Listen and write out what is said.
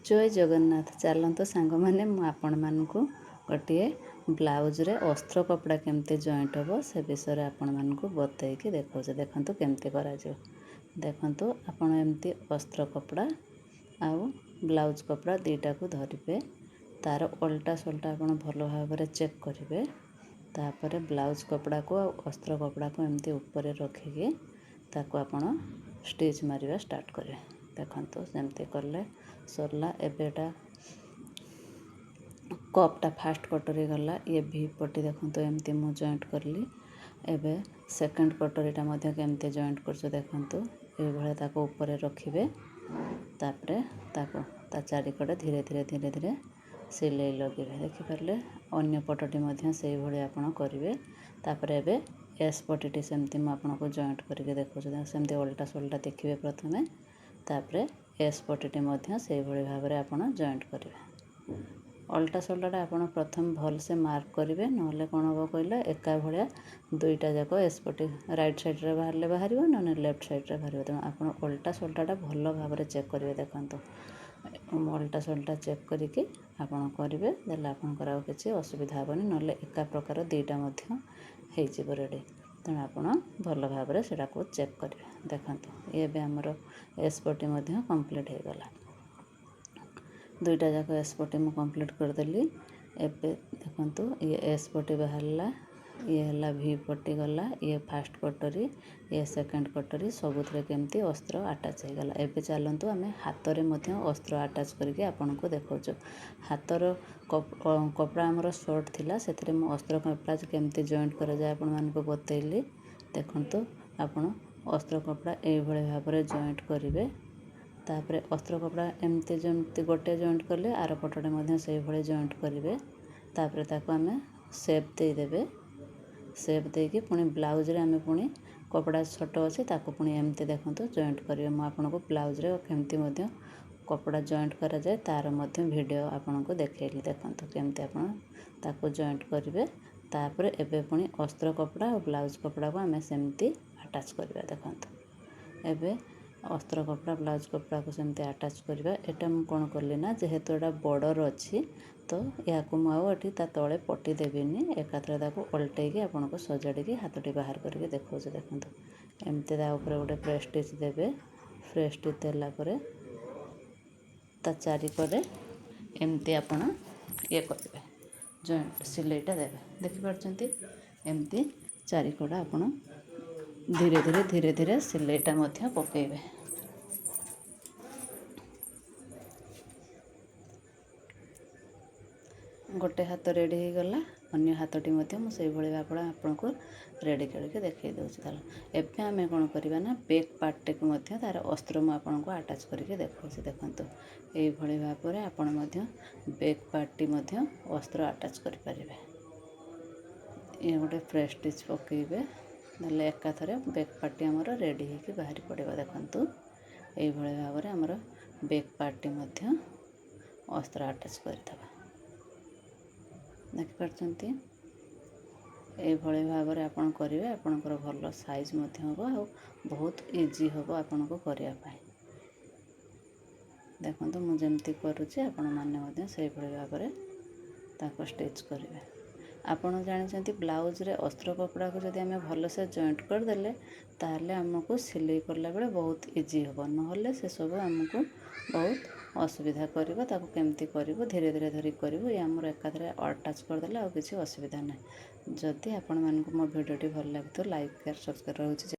ଜୟ ଜଗନ୍ନାଥ। ଚାଲନ୍ତୁ ସାଙ୍ଗମାନେ, ମୁଁ ଆପଣମାନଙ୍କୁ ଗୋଟିଏ ବ୍ଲାଉଜରେ ଅସ୍ତ୍ର କପଡ଼ା କେମିତି ଜଏଣ୍ଟ ହେବ, ସେ ବିଷୟରେ ଆପଣମାନଙ୍କୁ ବତେଇକି ଦେଖାଉଛି। ଦେଖନ୍ତୁ କେମିତି କରାଯିବ। ଦେଖନ୍ତୁ, ଆପଣ ଏମିତି ଅସ୍ତ୍ର କପଡ଼ା ଆଉ ବ୍ଲାଉଜ କପଡ଼ା ଦୁଇଟାକୁ ଧରିବେ, ତା'ର ଓଲଟା ସୋଲଟା ଆପଣ ଭଲ ଭାବରେ ଚେକ୍ କରିବେ। ତାପରେ ବ୍ଲାଉଜ କପଡ଼ାକୁ ଆଉ ଅସ୍ତ୍ର କପଡ଼ାକୁ ଏମିତି ଉପରେ ରଖିକି ତାକୁ ଆପଣ ଷ୍ଟିଚ୍ ମାରିବା ଷ୍ଟାର୍ଟ କରିବେ। ଦେଖନ୍ତୁ, ସେମିତି କଲେ ସରିଲା। ଏବେ ଏଇଟା କପ୍ଟା ଫାଷ୍ଟ କଟୋରୀ ଗଲା, ଇଏ ଭି ପଟି। ଦେଖନ୍ତୁ, ଏମିତି ମୁଁ ଜଏଣ୍ଟ କଲି। ଏବେ ସେକେଣ୍ଡ କଟୋରୀଟା ମଧ୍ୟ କେମିତି ଜଏଣ୍ଟ କରୁଛୁ ଦେଖନ୍ତୁ। ଏଇଭଳିଆ ତାକୁ ଉପରେ ରଖିବେ, ତାପରେ ତାକୁ ତା ଚାରିକଡ଼େ ଧୀରେ ଧୀରେ ଧୀରେ ଧୀରେ ସିଲେଇ ଲଗେଇବେ। ଦେଖିପାରିଲେ? ଅନ୍ୟ ପଟଟି ମଧ୍ୟ ସେଇଭଳି ଆପଣ କରିବେ। ତାପରେ ଏବେ ଏସ୍ ପଟିଟି ସେମିତି ମୁଁ ଆପଣଙ୍କୁ ଜଏଣ୍ଟ କରିକି ଦେଖାଉଛି। ସେମିତି ଓଲଟା ସୋଲଟା ଦେଖିବେ ପ୍ରଥମେ, ତାପରେ ଏସ୍ ପଟିଟି ମଧ୍ୟ ସେଇଭଳି ଭାବରେ ଆପଣ ଜଏଣ୍ଟ କରିବେ। ଅଲଟା ସଲଟାଟା ଆପଣ ପ୍ରଥମେ ଭଲସେ ମାର୍କ କରିବେ, ନହେଲେ କ'ଣ ହେବ କହିଲେ, ଏକା ଭଳିଆ ଦୁଇଟା ଯାକ ଏସ୍ ପଟି ରାଇଟ୍ ସାଇଡ଼୍ରେ ବାହାରିଲେ ବାହାରିବ, ନହେଲେ ଲେଫ୍ଟ ସାଇଡ଼୍ରେ ବାହାରିବ। ତେଣୁ ଆପଣ ଅଲଟା ସଲଟାଟା ଭଲ ଭାବରେ ଚେକ୍ କରିବେ। ଦେଖନ୍ତୁ, ଅଲଟା ସଲଟା ଚେକ୍ କରିକି ଆପଣ କରିବେ, ଦେଲେ ଆପଣଙ୍କର ଆଉ କିଛି ଅସୁବିଧା ହେବନି। ନହେଲେ ଏକା ପ୍ରକାର ଦୁଇଟା ମଧ୍ୟ ହେଇଯିବ ରେଡ଼ି। ତେଣୁ ଆପଣ ଭଲ ଭାବରେ ସେଇଟାକୁ ଚେକ୍ କରିବେ। ଦେଖନ୍ତୁ, ଏବେ ଆମର ଏସ୍ ପଟି ମଧ୍ୟ କମ୍ପ୍ଲିଟ୍ ହେଇଗଲା। ଦୁଇଟା ଯାକ ଏସ୍ ପଟି ମୁଁ କମ୍ପ୍ଲିଟ୍ କରିଦେଲି। ଏବେ ଦେଖନ୍ତୁ, ଇଏ ଏସ୍ ପଟି ବାହାରିଲା, ଇଏ ହେଲା ଭି ପଟି ଗଲା, ଇଏ ଫାଷ୍ଟ କଟୋରୀ, ଇଏ ସେକେଣ୍ଡ କଟୋରୀ। ସବୁଥିରେ କେମିତି ଅସ୍ତ୍ର ଆଟାଚ୍ ହେଇଗଲା। ଏବେ ଚାଲନ୍ତୁ, ଆମେ ହାତରେ ମଧ୍ୟ ଅସ୍ତ୍ର ଆଟାଚ୍ କରିକି ଆପଣଙ୍କୁ ଦେଖାଉଛୁ। ହାତର କପଡ଼ା ଆମର ସର୍ଟ ଥିଲା, ସେଥିରେ ମୁଁ ଅସ୍ତ୍ର କପଡ଼ା କେମିତି ଜଏଣ୍ଟ କରାଯାଏ ଆପଣମାନଙ୍କୁ ବତେଇଲି। ଦେଖନ୍ତୁ, ଆପଣ ଅସ୍ତ୍ର କପଡ଼ା ଏଇଭଳି ଭାବରେ ଜଏଣ୍ଟ କରିବେ। ତାପରେ ଅସ୍ତ୍ର କପଡ଼ା ଏମିତି ଯେମିତି ଗୋଟେ ଜଏଣ୍ଟ କଲେ, ଆର ପଟଟା ମଧ୍ୟ ସେଇଭଳି ଜଏଣ୍ଟ କରିବେ। ତାପରେ ତାକୁ ଆମେ ସେପ୍ ଦେଇଦେବେ। ସେପ୍ ଦେଇକି ପୁଣି ବ୍ଲାଉଜରେ ଆମେ ପୁଣି କପଡ଼ା ଛୋଟ ଅଛି, ତାକୁ ପୁଣି ଏମିତି ଦେଖନ୍ତୁ ଜଏଣ୍ଟ କରିବେ। ମୁଁ ଆପଣଙ୍କୁ ବ୍ଲାଉଜରେ କେମିତି ମଧ୍ୟ କପଡ଼ା ଜଏଣ୍ଟ କରାଯାଏ, ତା'ର ମଧ୍ୟ ଭିଡ଼ିଓ ଆପଣଙ୍କୁ ଦେଖେଇଲି। ଦେଖନ୍ତୁ କେମିତି ଆପଣ ତାକୁ ଜଏଣ୍ଟ କରିବେ। ତାପରେ ଏବେ ପୁଣି ଅସ୍ତ୍ର କପଡ଼ା ଆଉ ବ୍ଲାଉଜ କପଡ଼ାକୁ ଆମେ ସେମିତି ଆଟାଚ୍ କରିବା। ଦେଖନ୍ତୁ, ଏବେ ଅସ୍ତ୍ର କପଡ଼ା ବ୍ଲାଉଜ କପଡ଼ାକୁ ସେମିତି ଆଟାଚ୍ କରିବା। ଏଇଟା ମୁଁ କ'ଣ କଲି ନା, ଯେହେତୁ ଏଇଟା ବର୍ଡ଼ର ଅଛି, ତ ଏହାକୁ ମୁଁ ଆଉ ଏଠି ତା ତଳେ ପଟି ଦେବିନି। ଏକାଥରେ ତାକୁ ଓଲଟେଇକି ଆପଣଙ୍କୁ ସଜାଡ଼ିକି ହାତଟି ବାହାର କରିକି ଦେଖାଉଛି। ଦେଖନ୍ତୁ, ଏମିତି ତା ଉପରେ ଗୋଟେ ପ୍ରେସ୍ ଷ୍ଟିଚ୍ ଦେବେ। ପ୍ରେସ୍ ଷ୍ଟିଚ୍ ଦେଲା ପରେ ତା ଚାରିକଡ଼େ ଏମିତି ଆପଣ ଇଏ କରିବେ, ଜଏଣ୍ଟ ସିଲେଇଟା ଦେବେ। ଦେଖିପାରୁଛନ୍ତି? ଏମିତି ଚାରିକଡ଼ ଆପଣ ଧୀରେ ଧୀରେ ଧୀରେ ଧୀରେ ସିଲେଇଟା ମଧ୍ୟ ପକାଇବେ। ଗୋଟେ ହାତ ରେଡ଼ି ହେଇଗଲା। ଅନ୍ୟ ହାତଟି ମଧ୍ୟ ମୁଁ ସେଇଭଳି ଭାବରେ ଆପଣଙ୍କୁ ରେଡ଼ି କରିକି ଦେଖାଇ ଦେଉଛି। ତାହେଲେ ଏବେ ଆମେ କ'ଣ କରିବା ନା, ବେକ୍ ପାର୍ଟଟିକୁ ମଧ୍ୟ ତା'ର ଅସ୍ତ୍ର ମୁଁ ଆପଣଙ୍କୁ ଆଟାଚ୍ କରିକି ଦେଖାଉଛି। ଦେଖନ୍ତୁ, ଏଇଭଳି ଭାବରେ ଆପଣ ମଧ୍ୟ ବେକ୍ ପାର୍ଟଟି ମଧ୍ୟ ଅସ୍ତ୍ର ଆଟାଚ୍ କରିପାରିବେ। ଇଏ ଗୋଟେ ପ୍ରେସ୍ ଷ୍ଟିଚ୍ ପକାଇବେ, ନହେଲେ ଏକାଥରେ ବେକ୍ ପାର୍ଟଟି ଆମର ରେଡ଼ି ହେଇକି ବାହାରି ପଡ଼ିବ। ଦେଖନ୍ତୁ, ଏଇଭଳି ଭାବରେ ଆମର ବେକ୍ ପାର୍ଟଟି ମଧ୍ୟ ଅସ୍ତ୍ର ଆଟାଚ୍ କରିଦେବା। ଦେଖିପାରୁଛନ୍ତି? ଏଇଭଳି ଭାବରେ ଆପଣ କରିବେ, ଆପଣଙ୍କର ଭଲ ସାଇଜ୍ ମଧ୍ୟ ହେବ ଆଉ ବହୁତ ଇଜି ହେବ ଆପଣଙ୍କୁ କରିବା ପାଇଁ। ଦେଖନ୍ତୁ, ମୁଁ ଯେମିତି କରୁଛି, ଆପଣମାନେ ମଧ୍ୟ ସେଇଭଳି ଭାବରେ ତାକୁ ଷ୍ଟିଚ୍ କରିବେ। ଆପଣ ଜାଣିଛନ୍ତି, ବ୍ଲାଉଜରେ ଅସ୍ତ୍ର କପଡ଼ାକୁ ଯଦି ଆମେ ଭଲସେ ଜଏଣ୍ଟ କରିଦେଲେ, ତାହେଲେ ଆମକୁ ସିଲେଇ କଲାବେଳେ ବହୁତ ଇଜି ହେବ। ନହେଲେ ସେସବୁ ଆମକୁ ବହୁତ ଅସୁବିଧା କରିବ। ତାକୁ କେମିତି କରିବୁ, ଧୀରେ ଧୀରେ ଧରିକି କରିବୁ। ଇଏ ଆମର ଏକାଥରେ ଆଟାଚ୍ କରିଦେଲେ ଆଉ କିଛି ଅସୁବିଧା ନାହିଁ। ଯଦି ଆପଣମାନଙ୍କୁ ମୋ ଭିଡ଼ିଓଟି ଭଲ ଲାଗୁଥିବ, ଲାଇକ୍, ସେୟାର, ସବସ୍କ୍ରାଇବ୍ ରହୁଛି। ଜୟ